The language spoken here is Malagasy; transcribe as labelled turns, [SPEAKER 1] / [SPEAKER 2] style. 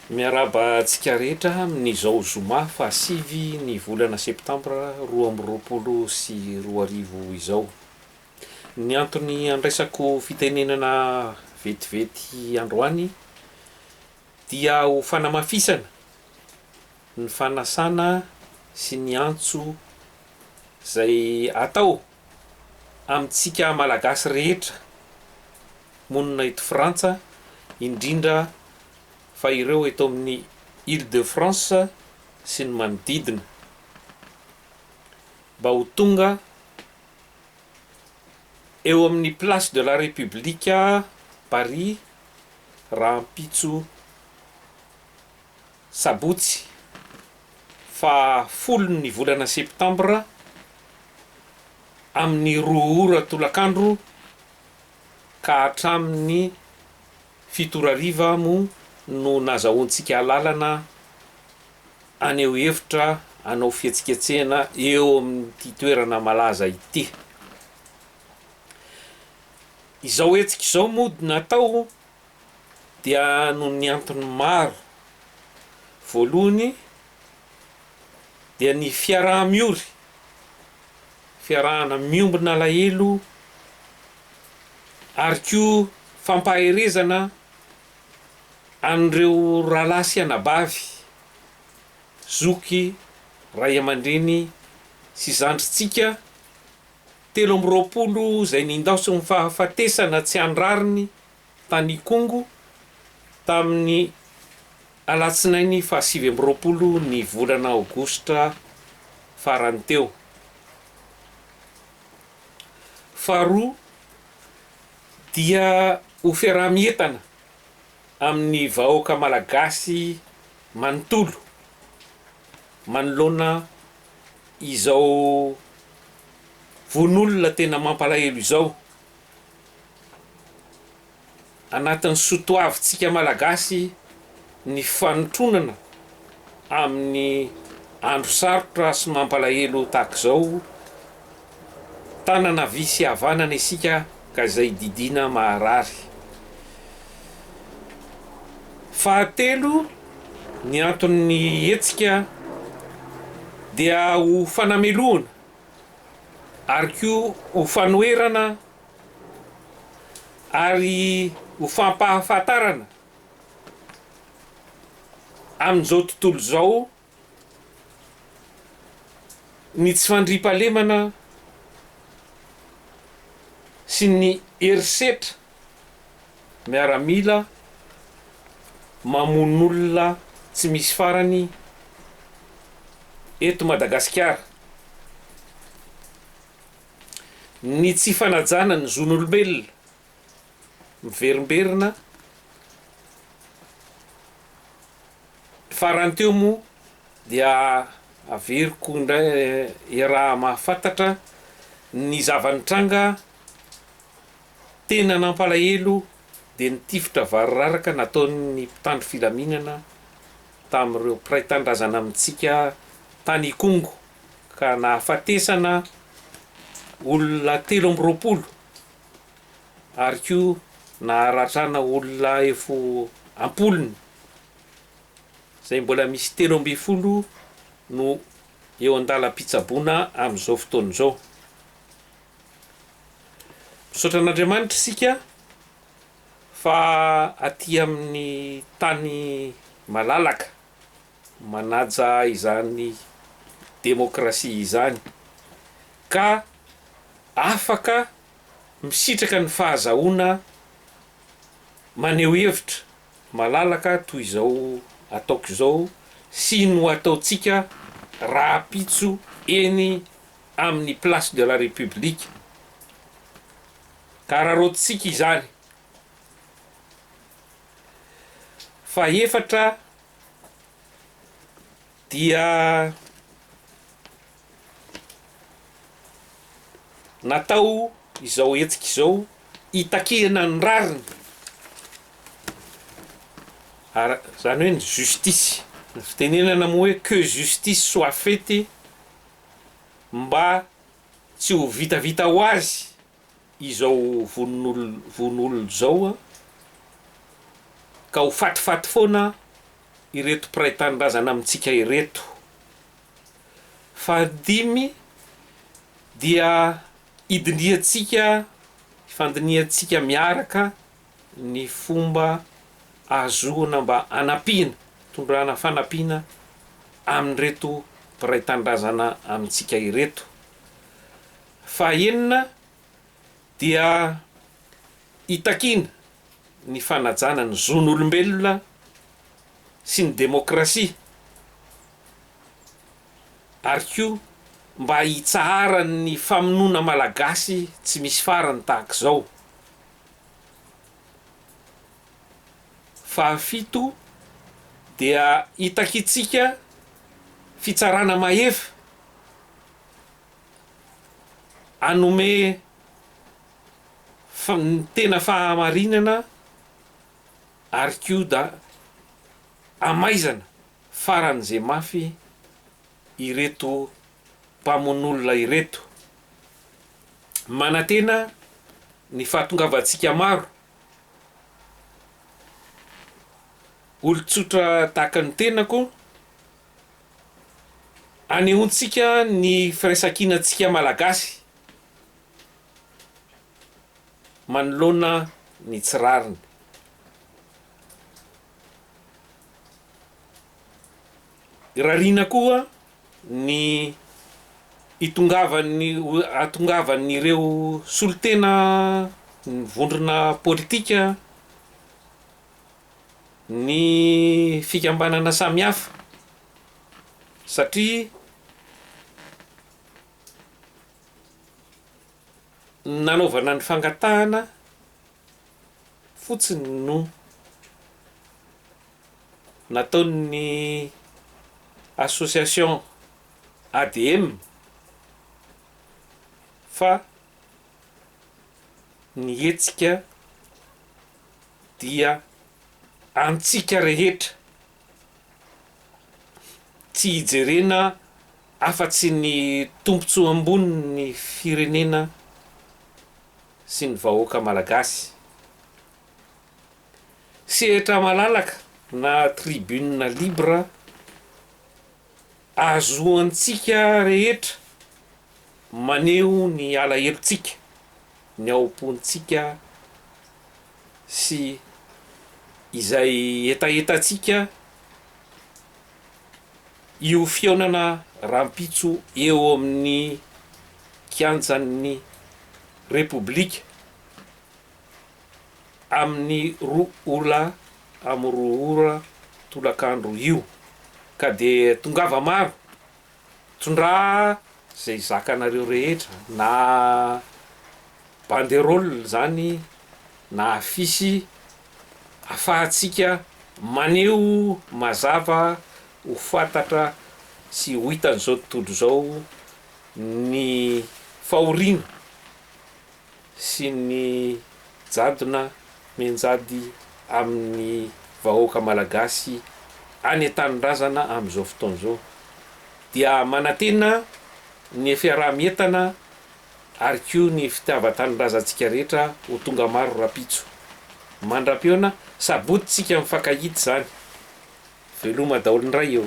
[SPEAKER 1] Miarahaba antsika rehetra amin'izao zoma fahasivy ny volana septambra 2022 izao. Ny antony andraisako fitenenana vetivety androany dia ho fanamafisana ny fanasana sy ny antso izay atao amintsika Malagasy rehetra monina eto Frantsa, indrindra fa ireo eto amin'ny Ile de France sy ny manodidina, mba ho tonga eo amin'ny Place de la République Paris rahampitso sabotsy faha folo ny volana septambra amin'ny roa ora tolakandro ka hatramin'ny fito ora hariva moa no nazahoantsika alalana haneho hevitra hanao fihetsiketsehana eo amin'ity toerana malaza ity. Izao hetsika izao moa natao dia noho ny antony maro. Voalohany dia ny fiaraha-miory, fiarahana miombona alahelo ary koa fampaherezana an'ireo rahalahy sy anabavy, zoky, ray aman-dreny sy zandrintsika 23 izay nindaosin'ny fahafatesana tsy an-drariny tany Ikongo tamin'ny alatsinainy faha 29 ny volana aogositra farany teo. Faharoa dia ho fiaraha-mientana amin'ny vahoaka malagasy manontolo manoloana izao vono olona tena mampalahelo izao. Anatin'ny soatoavintsika Malagasy ny fanotronana amin'ny andro sarotra sy mampalahelo tahaka izao, tanana havia sy havanana isika ka izay didiana maharary. Fahatelo, ny anton'ny hetsika dia ho fanamelohana ary koa ho fanoherana ary ho fampahafantarana amin'izao tontolo izao ny tsy fandriampahalemana sy ny herisetra miaramila mamono olona tsy misy farany eto Madagasikara. Ny tsy fanajana ny zon'olombelona miverimberina, farany teo moa dia averiko indray iaraha-mahafantatra ny zava-nitranga tena nampalahelo dia ny tifitra variraraka nataon'ny mpitandro filaminana tamin'ireo mpiray tanindrazana amintsika tany Ikongo. ka nahafatesana olona 23 ary koa naharatrana olona efo am-polony, izay mbola misy 13 no eo an-dalam-pitsaboana amin'izao fotoana izao. Misaotra an'Andriamanitra isika fa aty amin'ny tany malalaka manaja izany demokrasia izany ka afaka misitraka ny fahazahoana maneho hevitra malalaka toy izao ataoko izao sy no ataontsika rahampitso eny amin'ny place de la République ka araraotintsika izany. Fahefatra dia natao izao hetsika izao hitakiana ny rariny, ara- izany hoe ny justice, ny fitenenana moa hoe que justice soit faite mba tsy ho vitavita ho azy izao vono vono olona izao ka ho fatifaty foana. ireto mpiray tanindrazana amintsika ireto. Fahadimy dia hidinihantsika, hifandinihantsika miaraka ny fomba ahazoana mba hanampiana, hitondrana fanampiana amin'ireto mpiray tanindrazana amintsika ireto. Fahaenina dia hitakiana ny fanajana ny zon'olombelona sy ny demokrasia ary koa mba hitsaharan'ny famonoana Malagasy tsy misy farany tahaka izao. Fahafito dia hitakiantsika fitsarana mahefa hanome ny tena fahamarinana ary koa da hamaizana faran'izay mafy ireto mpamono olona ireto. Manantena ny fahatongavantsika maro, olon-tsotra tahaka ny tenako, hanehoantsika ny firaisankinantsika Malagasy manoloana ny tsy rariny. Irariana koa ny hitongavan'ny hahatongavan'ireo solontena ny vondrona politika, ny fikambanana samihafa satria nanaovana ny fangatahana fotsiny no nataon'ny association ADM fa ny hetsika dia antsika rehetra, tsy hijerena afa-tsy ny tombontsoa ambonin'ny firenena sy ny vahoaka malagasy. Sehatra malalaka na tribune libre ahazoantsika rehetra maneho ny alahelontsika, ny ao am-pontsika sy izay hetahetantsika io fihaonana rahampitso eo amin'ny kianjan'ny Repoblika amin'ny roa ola amin'ny roa ora tolakandro io ka dia tongava maro, tondraha izay zakanareo rehetra na banderole izany na afisy afahantsika maneho mazava ho fantatra sy ho hitan'izao tontolo izao ny fahoriana sy ny jadona mianjady amin'ny vahoaka malagasy any an-tanindrazana amin'izao fotoana izao dia manantena ny fiaraha-mientana ary koa ny fitiavan-tanindrazantsika rehetra ho tonga maro rahampitso. Mandra-pihaona, sabotsy tsika mifankahita izany. Veloma daholo indray eo.